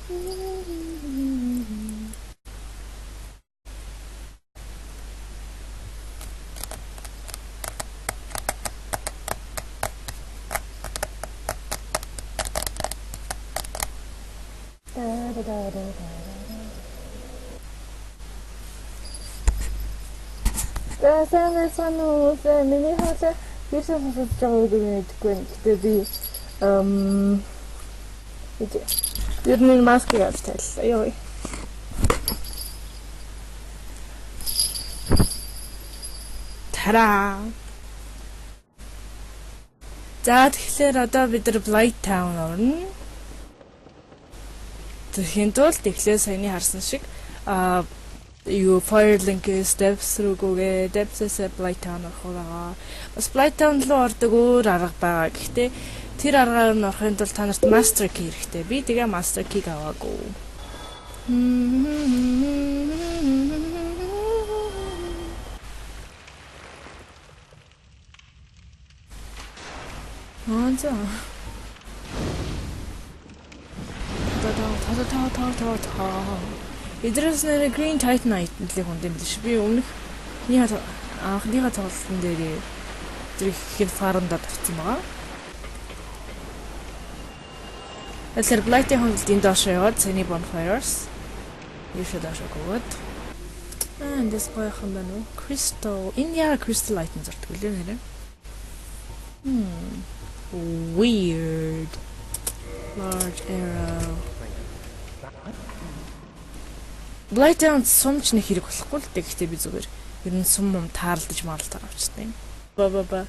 За сайн байцгаана уу? Миний хоолой хэрсэн сонсож байгаа гэдэг нь мэдэхгүй байна. Гэтэ би ер нь маскыг авч тавилаа. Йой. Тараа. За тэгэхээр одоо бид нар Blight Town орно. Тэгэхийн тулд эхлээ саяны харсан шиг юу Firelink Steps руу гүгээ Depths-ээс Blight Town орох байгаа. Бас Blight Town руу ордог өөр арга байгаа. Гэхдээ тэр аргаар нь орохын тулд та нарт Master Key хэрэгтэй. Би тэгээ Master Key-г аваагүй. За. Та. Эдрээс нэр Green Titanite нэлээ хүнд юм биш. Би өмнөх анхныхаа тоглолтын дээр тэр ихэд фармдад авсан байгаа. Тэгэхээр Blight-ийн хүндэлт энэ доош яваад саяны bonfires ийшээ доош өгөөд. Эндээс гоё юм байна уу? Crystal. Энэ яа Crystal item зурдаг үлээ нэрээ. Weird. Large arrow. Blight Town сумч нэг хэрэг болохгүй л дээ. Гэхдээ би зүгээр ер нь сум юм таарлаж маарлтаар авчтай юм. Ба.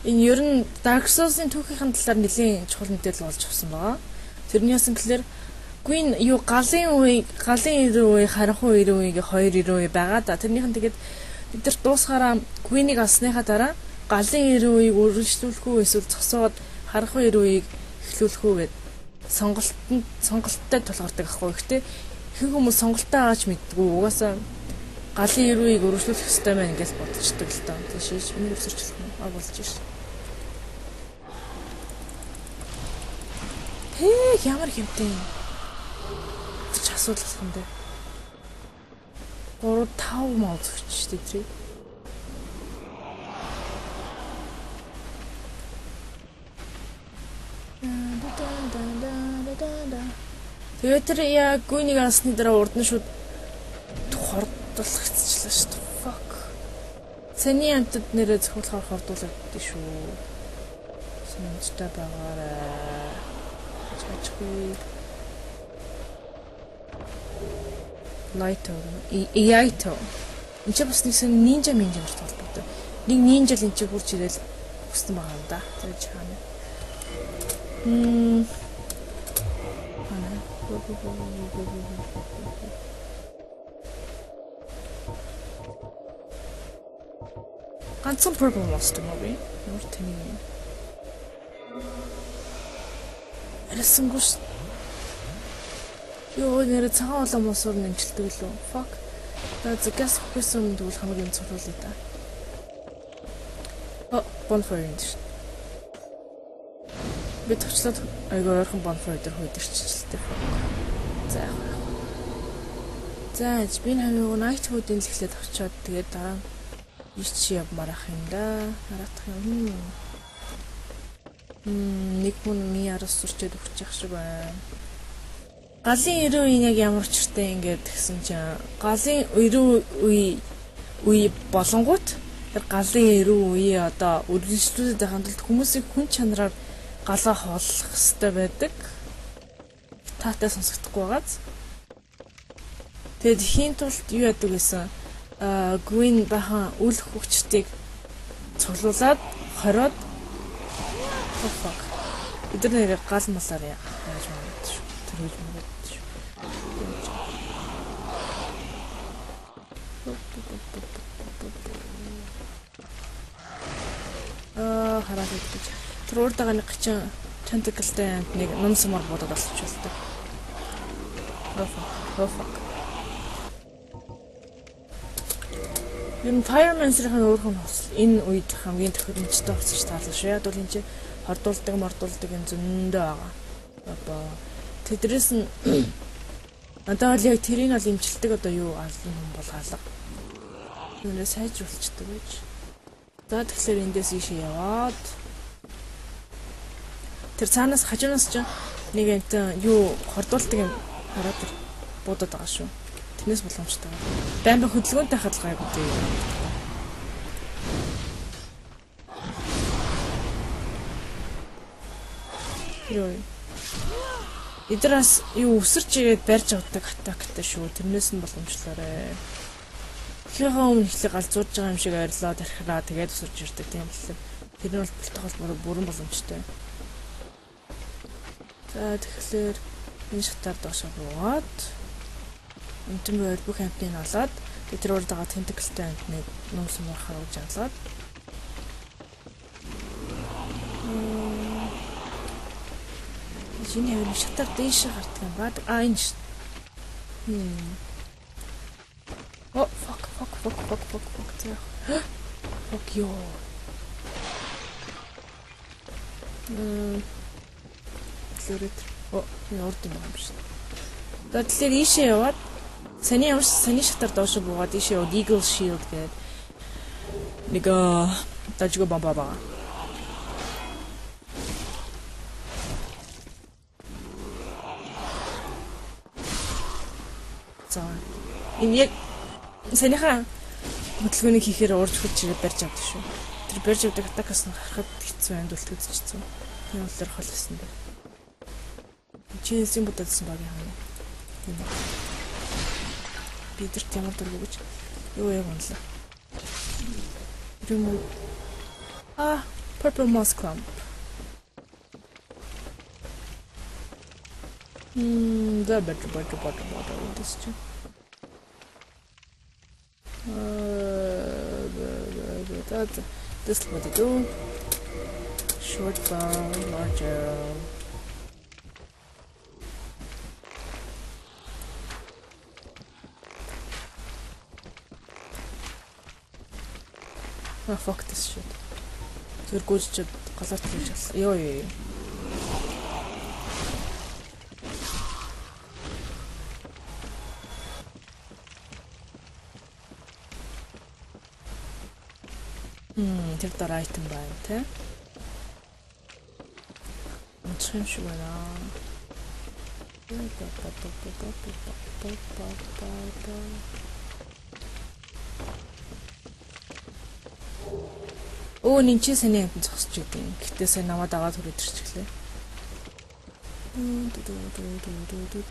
Энэ ер нь Dark Souls-ын түүхийнхэн талаар нэлийн чухал мэдээлэл олж авсан байгаа. Тэрний ясан гэхлээр Gwyn юу галын үе, галын 90 үе, харанхуй 90 үе гэх 2 90 үе байгаа да. Тэрнийх нь тэгээд бид нар дуусгаараа Gwyn-ийг алсныхаа дараа галын 90 үеийг үргэлжлүүлэх үү эсвэл зогсоогоод харанхуй 90 үеийг эхлүүлэх үү гэд сонголттой тулгардаг ахгүй. Гэхдээ ихэнх хүмүүс сонголтоо аваач мэддэггүй. Угаасаа галын 90 үеийг өргөжлүүлэх ёстой байна гэж бодчихдаг л доо. Тийш миний өсөрчлөх юм. А болж ш. Хээ ямар хэмтэй юм. Тэр ч асуудал болох юм дээ. 3 5 мал зөгч штэ тэр. Тэгээд тэр яг гүнийг алсны дараа урд нь шууд хордуулагдчихлаа шүү дээ. Fuck. Сэний амтд нэрээ зохиолохоор хордуулагддээ шүү. Сонирхолтой байгаарай. Чачгүй. Lighto. Iaito. Энд чи бас нэг сэн нинжа минжа нарт холбоотой. Нэг нинжа л энэ чи хурж ирээл хүссэн байгаа юм да. За чаана. Ганцхан purple monster movie. Ямар тэнийг юм. Арилсангүй ш. Йоо нэр цагаан улаан мосоор нэмжилдэг лөө. Fuck. За газ хөхөөс өмнө тэгвэл хамаг юм цуглуулъя да. Bonfire энэ ш. Би товчлоод айгүй ойрхон bonfire дээр хүйдэрчихлээ. За яах вэ? За би энэ хамгийн Knighthood-ийн л эхлээд очиод тэгээд дараа нь ич явмаар ах юм да. Хараадах юм. Нэг хүн миний араас сурчаад өгч явах шиг байна. Галын 90 үеийн яг ямар учиртай ингээд тэгсэн чинь галын 90 үе болонгууд тэр галын 90 үеийн одоо үргэлжлүүлээд байхын тулд хүмүүсийг хүн чанараар галаа хооллох хэрэгтэй байдаг. Таатай сонсогдохгүй байгааз. Тэгээд хийн тулд юу яадаг гэсэн Gwyn бахан үл хөгчдийг цуглуулад хороод fuck. Бид нар нэрээ гал малаар яаж магадгүй шүү. Төрөж магадгүй шүү. Хараад идэж. Тэр урд байгаа нэг гачин чантаклтай амт нэг нум сумар буудаад олчихволтой. Oh fuck. Ер нь Firemancer-ийн өөрхөн хувцас энэ үед хамгийн тохиромжтой хувцас таалаа шүү. Яг бол энэ чи хордуулдаг, мордуулдаг юм зөндөө байгаа. Баа. Тэдрээс нь Одоо бол яг тэрийг бол имчилдэг одоо юу алан хүн бол алга. Юунаа сайжруулчихдаг байж. За тэгэхээр эндээс ийшээ яваад тэр цаанаас хажуунаас ч нэг юмтай юу хордуулдаг юм хараад буудаад байгаа шүү. Тэрнээс боломжтой. Байн байн хөдөлгөөнтэй хахад гайгүй дээ. Юу. Эднээс юу өсөрч ирээд барьж авдаг атактай шүү. Тэрнээс нь боломжлоорой. Эхлийнхээ өмнө эхлэх галзуурж байгаа юм шиг ойрлоо тархираа тэгээд өсөрч ирдэг тийм болохоор тэр нь бол бэлтгэл бол бүрэн боломжтой. За тэгэхээр энэ шатаар доошоо буугаад амтан байвал бүх амтныг олоод тэр урд байгаа тентаклтай амтныг нүүр сумархаар уж алгаад энэ хавар шатаар дээшээ гардаг юм ба. А энэ ш. Oh fuck fuck fuck fuck fuck fuck. Fuck you. Лөрөт. О, энэ урд юм байна шүү. За тэгэхээр ийшээ яваад саний ямар саний шатаар доошо буугаад ийшээ яваад Eagle Shield гэдэг нэг дажиг бомба байгаа. За энэ яг санийхаа хөдөлгөөнийг хийхээр урж хүч ирээд барьж авдаг шүү. Тэр барьж авдаг атакаас нь харахад хэцүү амьд үлтгэж хэцүү. Тийм болохоор хол байсан дээ. Чи эсийн будаадсан багийн хаа. Бидэрт ямар дургу гэж юу яг унлаа. Remove. Ah, purple moss clump. За бат бат бат бат this чи. That this what to do. Short bow, large arrow. Ah, fuck this shit. Зүр гүйж голоор төлж аллаа. Йоо ёо. Тэр дор айтем байна те. Онцгой юм шиг байна. Өө нин чи саний амтан зогсож идэв. Гэтэ сайн намайг дагаад хүрээд ирчихлээ.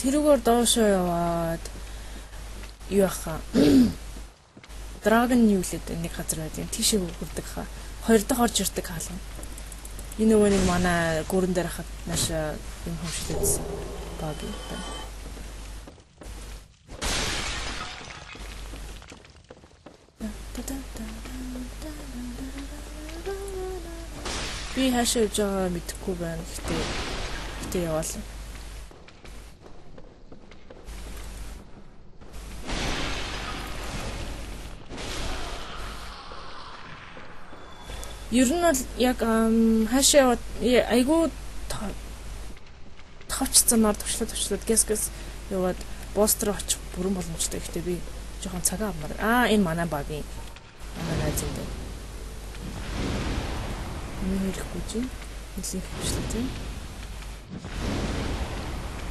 Тэрүүгээр доошоо яваад юу яхаа. Dragon юу лээд нэг газар байд юм. Тийшээ өгдөг хаа. Хоёр дахь орж ирдэг хаалга. Энэ нөгөө нэг манай гүрэн дээр хахад нааш юм хөвшлээдсэн. Баг юм байна. Би хаашаа явж байгаагаа мэдэхгүй байна. Гэтэ яваал. Ер нь бол яг хаашаа яваад айгүй товч замаар туршлаад гэс яваад босс руу очих бүрэн боломжтой. Гэтэ би жоохон цагаа авмаар. Аа энэ манай багийн манай найз юм байна. Энэ хэрэггүй чинь нэлийн хөвчлээ тийм.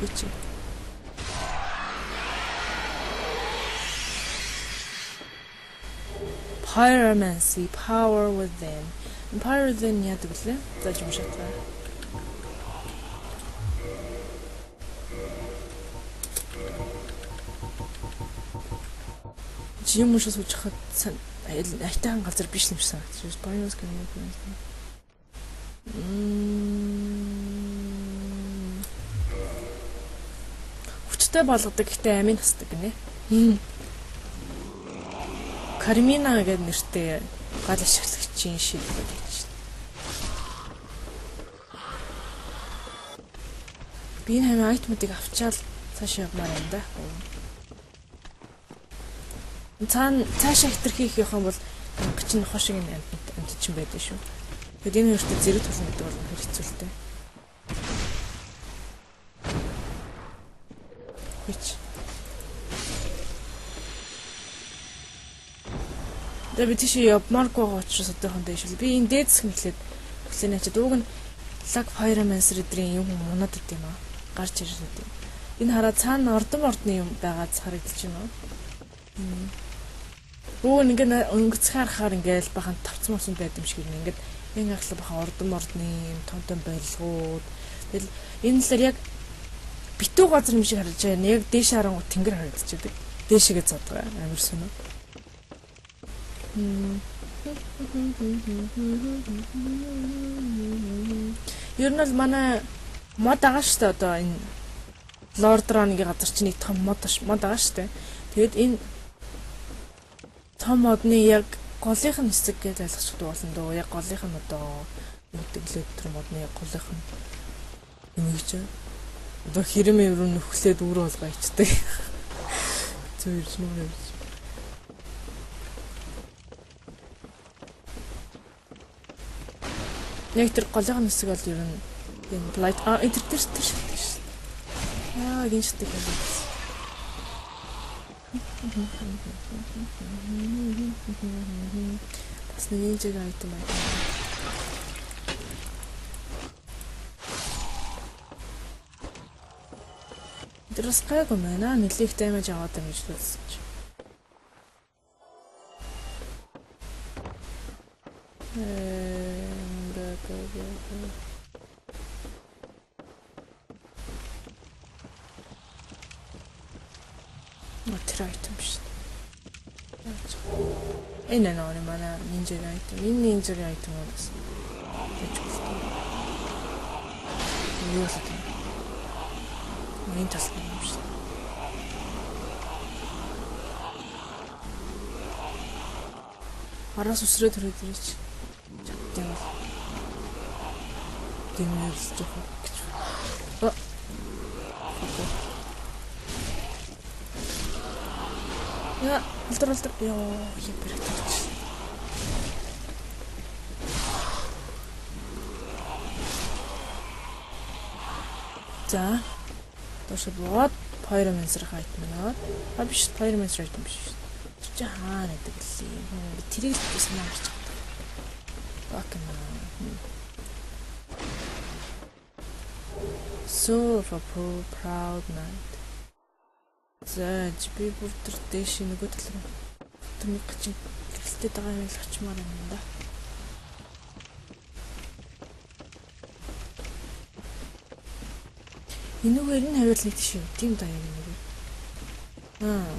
Үчи. Pyromancy, power within. Power within яадаг вүлээ? За юм шатгаа. Чи юм уушаа сууж хахад айтайхан газар биш юм шиг санагдчих. Pyromancy гэх юм. Хүчтэй болгодог гэхдээ амийн хасдаг гинэ. Кармина гэдэг нэртэй гал ашиглагчийн шийдвэр гэж. Би энэ хамын айтмуудыг авчаал цаашаа явмаар юм да. Цаана цаашаа хэтэрхий хийх юм бол гिчин нохоо шиг энэ амт чинь байдаг шүү. Тэгэд энэ хоёртой зэрэг тулна гэдэг бол үнэхээр хэцүү л дээ. Хүч. Тэгээ би тийш явмааргүй байгаа учраас одоохондоо ишвэл би энэ дээд хэсэг нь эхлээд хүлээнэ чи дууг нь Lag Pyromancer эдрийн юм мунаад идэм юм аа. Гарч ирээд юм. Энэ хараа цаана ордон ордны юм байгаа харагдаж байна уу? Бүүн ингээ өнгөц харахаар ингээл бахан тавцсан мусан байд юм шиг юм. Ингээд энэ ахлаа бахан ордон ордны юм том том барилгууд. Тэгэл энэ талаар яг битүү газар юм шиг харагдаж байна. Яг дээш харангуут тэнгэр харагдчихэдэг. Дээшгээ зодгоо амар сонь. Ер нь бол манай мод байгаа шүү дээ, одоо энэ Лордроныгийн газар чинь нэг том мод байгаа шүү дээ. Тэгээд энэ том модны яг голынх нь хэсэг гэж ойлгочихдог болно дөө. Яг голынх нь одоо юу гэдэг лээ, тэр модны яг голынх нь юм гэж. Одоо хэрэм юм нөхлээд үр болгоо ичдэг. Зүг ирж нүрэ гэж. Яг тэр голынх нь хэсэг бол ер нь энэ Blight энэ тэр тэр шатдаг шээ. Аа, гин шатдаг юм. Бас нэг ninja item аа. Тэр бас гайгүй байна. Нэлээх damage аваад юм гэж үзсэн чи. Тэр item биш. Энэ нөө манай ninja item. Энэ ninja item бас гэж болтой. Юу л юм. Энэ талд юм шиг. Араас үсрээ төрөөд ирээч. Чаддсан бол. Дэмэрс жоох гэж. Я, алдар. Йоо, япэр тавч. За. Доош буугаад Pyromancer item аваад. А биш, Pyromancer item биш. Тэр чинь хаана гэдэг лээ. Би тэрийг л би санаа гарч байгаа. Fucking. So for proud night. За, би бүр тэр дээш нөгөө тал руу тэр нэг гачин гэрэлтэй байгаа юм л очимаар юм да. Энүүгээр энэ хавьяал нэг тийш юм. Тийм даа юм нэг. Аа.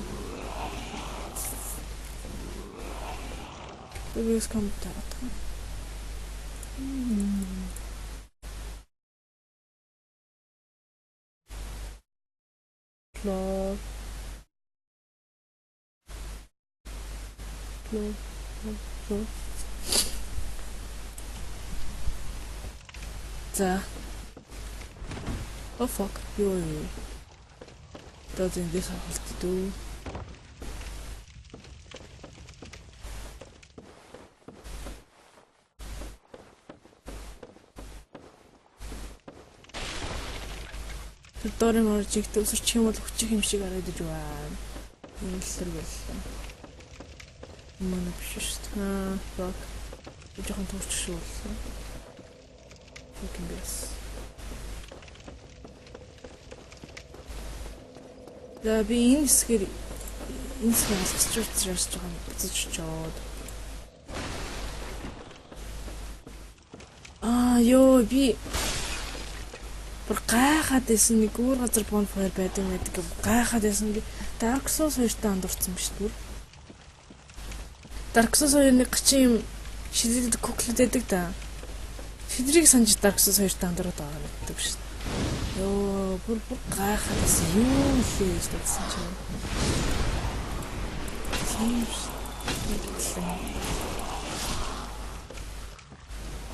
Previous computer. Лоо. Лоо. Лоо. За. Oh fuck. Юу юу. Doesn't this have to do? Тэр дорын орж ихтэй өсөрчих юм бол хүчих юм шиг харагдаж байна. Энэ л тэр боллоо. Манай биш шүү дээ. Аа, fuck. Би жоохон туурчих шиг боллоо. Fucking best. За би энэ хэсгээр алгасч учраас жоохон буцаж очоод. Аа ёо би бүр гайхаад байсан, нэг өөр газар bonfire байдаг гэдэг гайхаад байсан. Би Dark Souls 2-тай андуурсан биш бүр. Dark Souls 2 нэг гачин юм шидэд куклд байдаг да. Тэдрийг санаж Dark Souls 2-тай андуураад байгаа гэдэг биш. Йоо, бүр гайхаад байсан. Юу лээ гэж бодсон чинь. Тийм ш.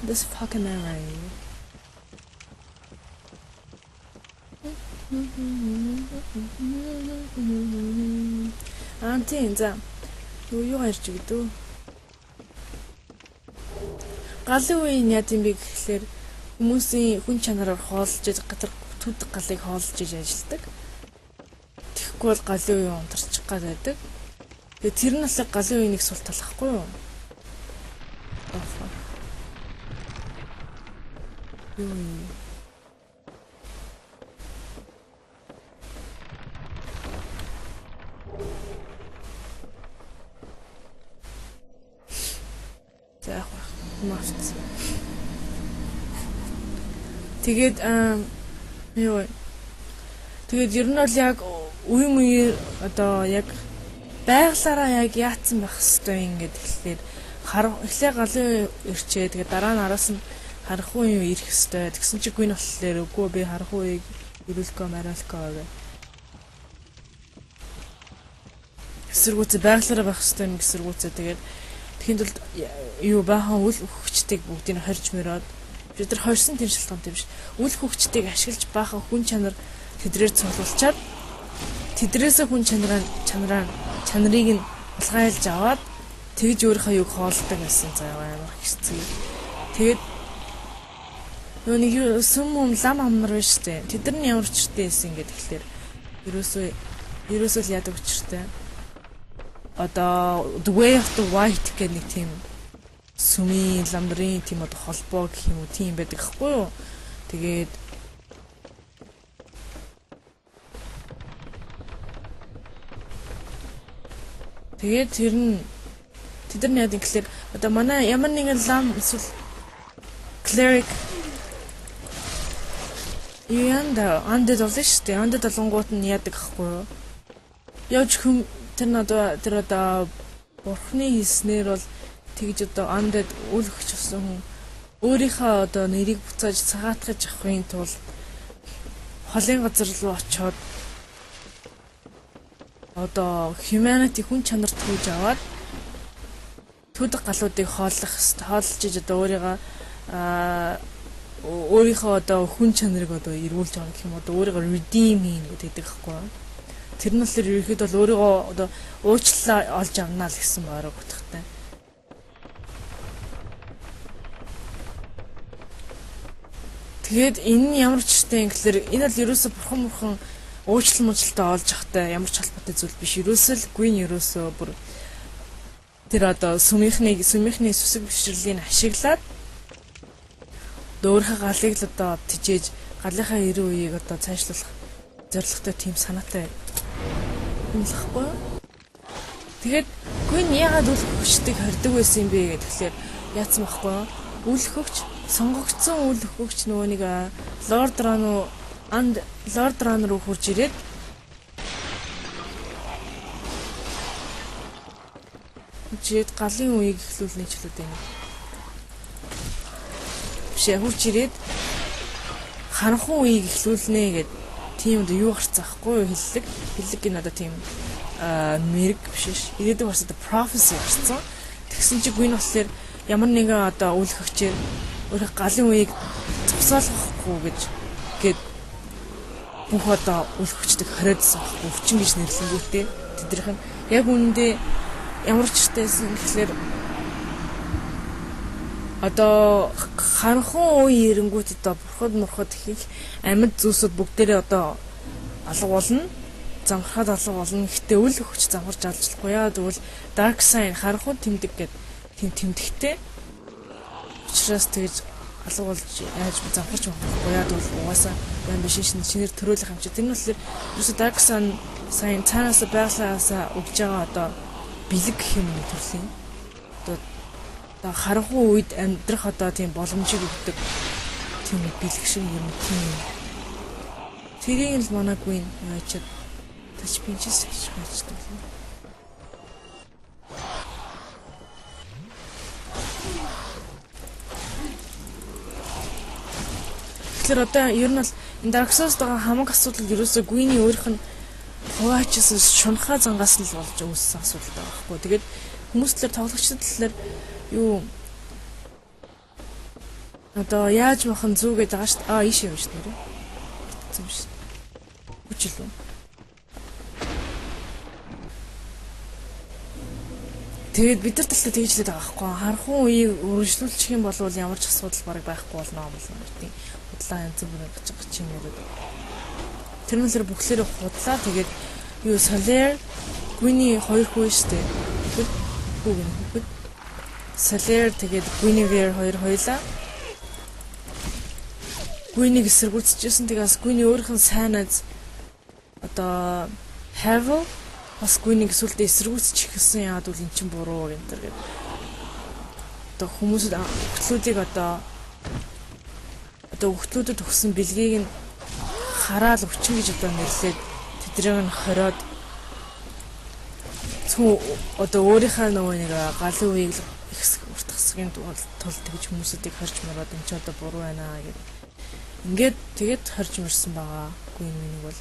This fucking memory. Аа тийм за. Юу ярьж өгдөө? Галын үеийн яд юм бэ гэхлээр хүмүүсийн хүн чанараар хоолж газар төд галыг хоолж иж ажилладаг. Тэгэхгүй бол галын үе унтарчих гад байдаг. Тэгээ тэр нь бас галын үеийн нэг сул тал ахгүй юу? Юу юм? За яг марц. Тэгээд юу тэгээд ер нь бол яг үе үе одоо яг байглаараа яг яатсан байх хэвээр ингээд тэгэхээр эхлээ галын ирчээ тэгээд дараа нь араас нь харанхуй юу ирэх хэвээр. Тэгсэн чи гүн болохоор үгүй би харанхуйг ирүүлэхгүй мариалахгүй гэх. Эсэргүүцээ байглаараа байх хэвээр юм эсэргүүцээ тэгээд тэгэхэд бол юу баахан үл өгчтийг бүгдийг хорж мөрөөд бид нар хорьсон тийм шалтгаантай биш. Үл хөгчтийг ашиглаж баахан хүн чанар тэдрээр цуглуулчаад тэдрээсээ хүн чанарыг нь хулгайлж аваад тэгж өөрийнхөө юг хоолдог байсан заяа амар хэцүү. Тэгээд нөгөө нэг юу сүм юм лам амнар байна шүү дээ. Тэд нар нь ямар учиртай байсан ингээд тэгэхээр ерөөсөө л яадаг учиртай. Одоо The Way of the White гэх нэг тийм сүмийн ламдрын тийм одоо холбоо гэх юм уу тийм байдаг хгүй юу. Тэгээд тэр нь тэд нар яадаг гэхэлэр одоо манай ямар нэгэн лам эсвэл cleric Янда undead болно шүү дээ. Undead болонгууд нь яадаг ахгүй юу? Явж хүм тэр нь одоо тэр одоо бурхны хийснээр бол тэгж одоо undead үл өгч авсан хүн өөрийнхөө одоо нэрийг буцааж цагаатгаж авахын тулд холын газар руу очиод одоо humanity хүн чанар түүж аваад төдөг галуудыг хооллох хооллож иж одоо өөрийгөө өөрийнхөө одоо хүн чанарыг одоо эргүүлж авах гэх юм одоо өөрийгөө redeem хийнэ гэдэг байхгүй юу? Тэр нь болохоор ерөнхийдөө бол өөрийгөө одоо уучлалаа олж авна л гэсэн бараг утгатай. Тэгээд энэ нь ямар ч үстэй юм гэхэлэр энэ бол ерөөсө бурхан уучлал муучлалтай олж авахтай ямар ч холбоотой зүйл биш. Ерөөсөө л гүн ерөөсөө бүр тэр одоо сүмийнхний сүсэг бишрлийг ашиглаад өөрийнхөө галыг л одоо тижээж галынхаа 90 үеийг одоо цаашлуулах зорилготой тийм санаатай юм л ахгүй юу? Тэгээд гүн яагаад үл хөгчдөг хордог байсан юм бэ гэхлээр яатсан байхгүй юу? Үл хөгч сонгогдсон үл хөгч нөгөө нэг Лорд Рану анд Лорд Ран руу хурж ирээд галын үеийг эхлүүлнэ ч лүү дээ. Биш хурж ирээд харанхуй үеийг эхлүүлнэ гэд тийм одоо юу гарцсан ахгүй юу хэллэг. Хэллэг гин одоо тийм мэрэг биш ш. Ирээдүйн бас одоо prophecy гарцсан. Тэгсэн чи гүн болохоор ямар нэгэн одоо үл хөгчээр өөрийнхөө галын үеийг зогсоолгохгүй гэж гээд бүх одоо үл хөгчдөг хориодсон байхгүй өвчин гэж нэрлэнгүүтээ тэднийх нь яг үүндээ ямар ч учиртайсэн гэхлээр одоо харанхуй үе эрэнгүүт одоо бурхад мурхад их амьд зүйлсүүд бүгдээрээ одоо алга болно. Замхраад алга болно. Гэхдээ үл өгч замхарч алжлахгүй яа. Тэгвэл Dark Sign харанхуй тэмдэг гэд тийм тэмдэгтэй. Учираас тэгж алга болж яаж замхарч болохгүй яа. Тэгвэл угаасаа юм биш шинээр төрөөлөх юм чи. Тэр нь болохоор ерөөсө Dark Sign цаанаасаа байглаасаа өгж байгаа одоо бэлэг гэх юм уу төрлийн. Одоо харанхуй үед амьдрах одоо тийм боломжийг өгдөг тийм бэлэг шиг юм тийм. Тэрийг л манаагүй яачаад тач пинчс хийж байждаг юм. Тэгэхээр одоо ер нь бол энэ Dark Souls байгаа хамаг асуудал ерөөсөө Gwyn-ийн өөрийнх нь хуваачсан шунхаа зангаас нь л болж үүссэн асуудал байгаа байхгүй. Тэгээд хүмүүс талаар тоглогчдод талаар юу одоо яаж махан зүг гэдэг байгаа шүү дээ. Аа ийш явна шүү дээ. Битсэн шүү дээ. Хүч илүү. Тэгээд бид нар талтай тэгж лээд байгаа байхгүй. Харанхуй үеийг үргэлжлүүлчих юм бол ямар ч асуудал бараг байхгүй болно болно гэдэг. Худлаа янз бүрийн гаж гаж юм яриад. Тэр мөлөр бүхлээрээ худлаа. Тэгээд юу Solaire Gwyn-ий хоёр хүү шүү дээ. Хүүхэд хүү гэнэ хүүхэд. Solaire, тэгээд Gwynevere хоёр хоёлаа Gwyn-ийг эсэргүүцчихсэн. Тэгээ бас Gwyn-ий өөрийнх нь сайн найз одоо Havel бас Gwyn-ийг сүлдээ эсэргүүцэж эхэлсэн. Яагаад гэвэл эн чинь буруу энэ төр гэдэг. Одоо хүмүүсүүд өгтлүүдийг одоо өгтлүүдэд өгсөн бэлгийг нь хараал өвчин гэж одоо нэрлээд тэднийг нь хориод цүн одоо өөрийнхөө нөгөө нэг галын үеийг их урт хэсгийн тулд тэгж хүмүүсүүдийг хорж мороод энэ ч одоо буруу байна гэдэг. Ингээд тэгээд хорж морсон байгаа. Gwyn минь бол